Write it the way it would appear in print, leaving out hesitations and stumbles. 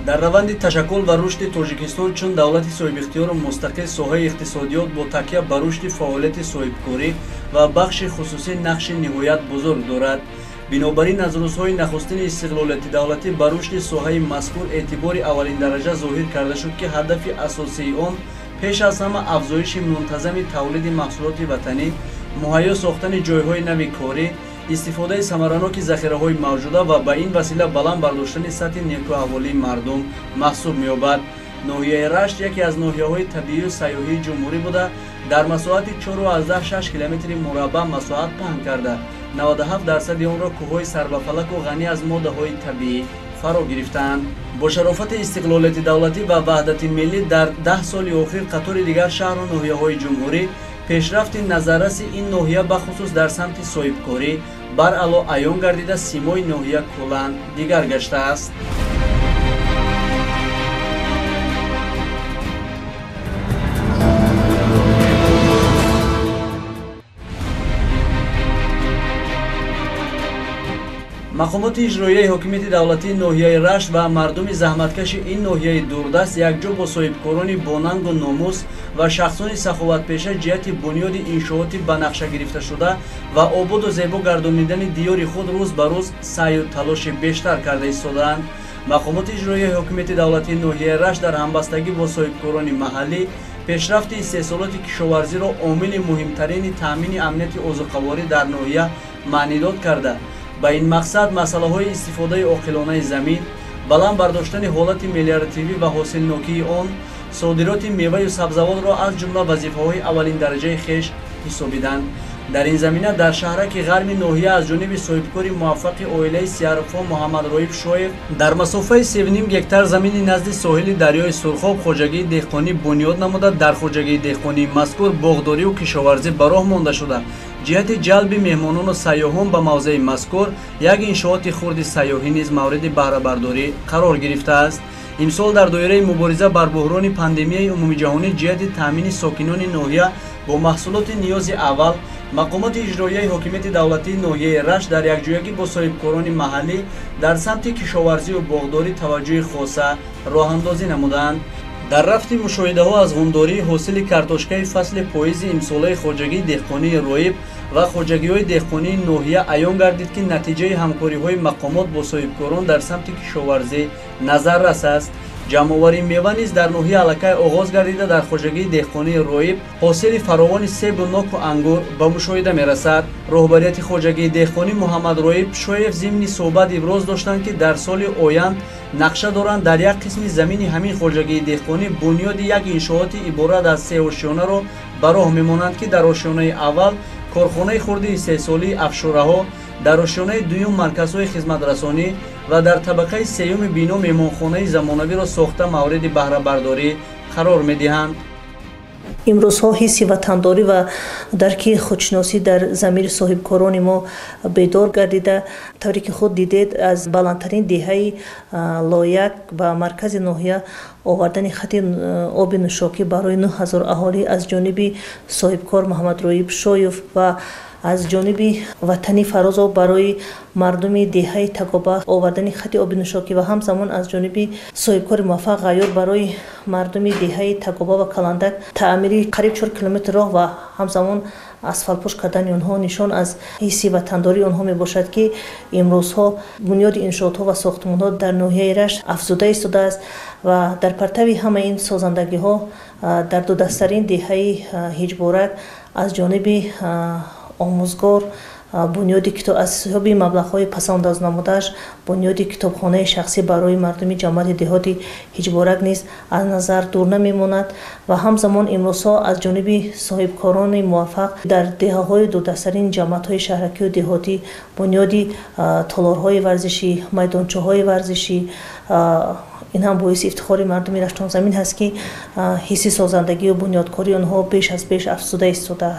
Дар раванди ташаккул ва рушди Тоҷикистон чун давлати соҳибихтиёру мустақил соҳаи иқтисодиёт бо такя ба рушди фаъолияти соҳибкорӣ ва бахши хусусӣ нақши ниҳоят бузург дорад. Бинобар ин аз рӯзҳои нахустини истиқлолияти давлатӣ ба рушди соҳаи мазкур эътибори аввалиндараҷа зоҳир карда шуд, ки ҳадафи асосии он пеш аз ҳама афзоиши мунтазами тавлиди маҳсулоти ватанӣ, муҳайё сохтани ҷойҳои нави корӣ, истифодаи самараноки захираҳои мавҷуда ва ба ин васила баланд бардоштани сатҳи некӯаҳволии мардум маҳсуб меёбад. Ноҳияи Рашт яке аз ноҳияҳои табиию сайёҳии ҷумҳурӣ буда, дар масоҳати 4,6 километри мураббаъ масоҳат паҳн карда, 97% онро кӯҳҳои сарбафалаку ғанӣ аз моддаҳои табиӣ фаро гирифтаанд. Бо шарофати истиқлолияти давлатӣ ва ваҳдати миллӣ дар 10 соли охир қатори дигар шаҳру ноҳияҳои ҷумҳурӣ пешрафти назарраси ин ноҳия бахусус дар самти соҳибкорӣ баръало аён гардида, симои ноҳия куллан дигар гаштааст. Мақомоти иҷроияи ҳокимияти давлатии ноҳияи Рашт ва мардуми заҳматкаши ин ноҳияи дурдаст якҷо бо соҳибкорони бонангу номус ва шахсони саховатпеша ҷиҳати бунёди иншооти ба нақша гирифташуда ва ободу зебо гардонидани диёри худ рӯз ба рӯз саъю талоши бештар карда истодаанд. Мақомоти иҷроияи ҳокимияти давлатии ноҳияи Рашт дар ҳамбастагӣ бо соҳибкорони маҳаллӣ пешрафти истеҳсолоти кишоварзиро омили муҳимтарини таъмини амнияти озуқаворӣ дар ноҳия маънидод карда, ба ин мақсад масъалаҳои истифодаи оқилонаи замин, баланд бардоштани ҳолати мелиоративӣ ва ҳосилнокии он, содироти меваю сабзавотро аз ҷумла вазифаҳои аввалиндараҷаи хеш ҳисобиданд. Дар ин замина дар шаҳраки ғарми ноҳия аз ҷониби соҳибкори муваффақи оилаи Сияровҳо Муҳаммадроиб Шоев дар масофаи 3,5 гектар замини назди соҳили дарёи Сурхоб хоҷагии деҳқонӣ бунёд намуда, дар хоҷагии деҳқонии мазкур боғдорию кишоварзӣ ба роҳ монда шуда, ҷиҳати ҷалби меҳмонону сайёҳон ба мавзеи мазкур як иншооти хурди сайёҳӣ низ мавриди баҳрабардорӣ қарор гирифтааст. Имсол дар доираи мубориза бар буҳрони пандемияи умумиҷаҳонӣ ҷиҳати таъмини сокинони ноҳия бо маҳсулоти ниёзи аввал мақомоти иҷроияи ҳокимияти давлатии ноҳияи Рашт дар якҷоягӣ бо соҳибкорони маҳаллӣ дар самти кишоварзию боғдорӣ таваҷҷӯҳи хоса роҳандозӣ намуданд. Дар рафти мушоҳидаҳо аз ғундории ҳосили картошкаи фасли поизи имсолаи хоҷагии деҳқонии Роиб ва хоҷагиҳои деҳқонии ноҳия аён гардид, ки натиҷаи ҳамкориҳои мақомот бо соҳибкорон дар самти кишоварзӣ назаррас аст. Ҷамъоварии мева низ дар ноҳия аллакай оғоз гардида, дар хоҷагии деҳқонии Роиб ҳосили фаровони себу ноку ангур ба мушоҳида мерасад. Роҳбарияти хоҷагии деҳқонӣ Муҳаммадроиб Шоев зимни суҳбат иброз доштанд, ки дар соли оянд нақша доранд дар як қисми замини ҳамин хоҷагии деҳқонӣ бунёди як иншооти иборат аз 3 ошёнаро ба роҳ мемонанд, ки дар ошёнаи аввал корхонаи хурди истеҳсолии афшураҳо, дар ошёнаи дуюм марказҳои хизматрасонӣ ва дар табақаи сеюми бино меҳмонхонаи замонавиро сохта мавриди баҳрабардорӣ қарор медиҳанд. Имрӯзҳо ҳисси ватандорӣ ва дарки худшиносӣ дар замири соҳибкорони мо бедор гардида, тавре ки худ дидед, аз баландтарин деҳаи Лояк ба маркази ноҳия овардани хати оби нӯшокӣ барои 9000 аҳолӣ аз ҷониби соҳибкор Муҳаммадроиб Шоев ва аз ҷониби ватани Фарозов барои мардуми деҳаи Тагоба овардани хати оби нӯшокӣ ва ҳамзамон аз ҷониби соҳибкори муваффақ Ғайюр барои мардуми деҳаи Тагоба ва Каландак таъмири қариб 4 километр роҳ ва ҳамзамон асфалтпӯш кардани онҳо нишон аз ҳисси ватандории онҳо мебошад, ки имрӯзҳо бунёди иншоотҳо ва сохтмонҳо дар ноҳияи Рашт афзуда истодааст ва дар партави ҳамаи ин созандагиҳо дар дудастарин деҳаи Ҳиҷборак аз ҷониби омӯзгор бунёди аз ҳисоби маблағҳои пасандоз намудааш бунёди китобхонаи шахсӣ барои мардуми ҷамоати деҳоти Ҳиҷборак низ аз назар дур намемонад ва ҳамзамон имрӯзҳо аз ҷониби соҳибкорони муваффақ дар деҳаҳои дурдастарин ҷамоатҳои шаҳракию деҳотӣ бунёди толорҳои варзишӣ, майдончаҳои варзишӣ. Ин ҳам боиси ифтихори мардуми Раштонзамин ҳаст, ки ҳисси созандагию бунёдкории онҳо беш аз пеш афзуда истодааст.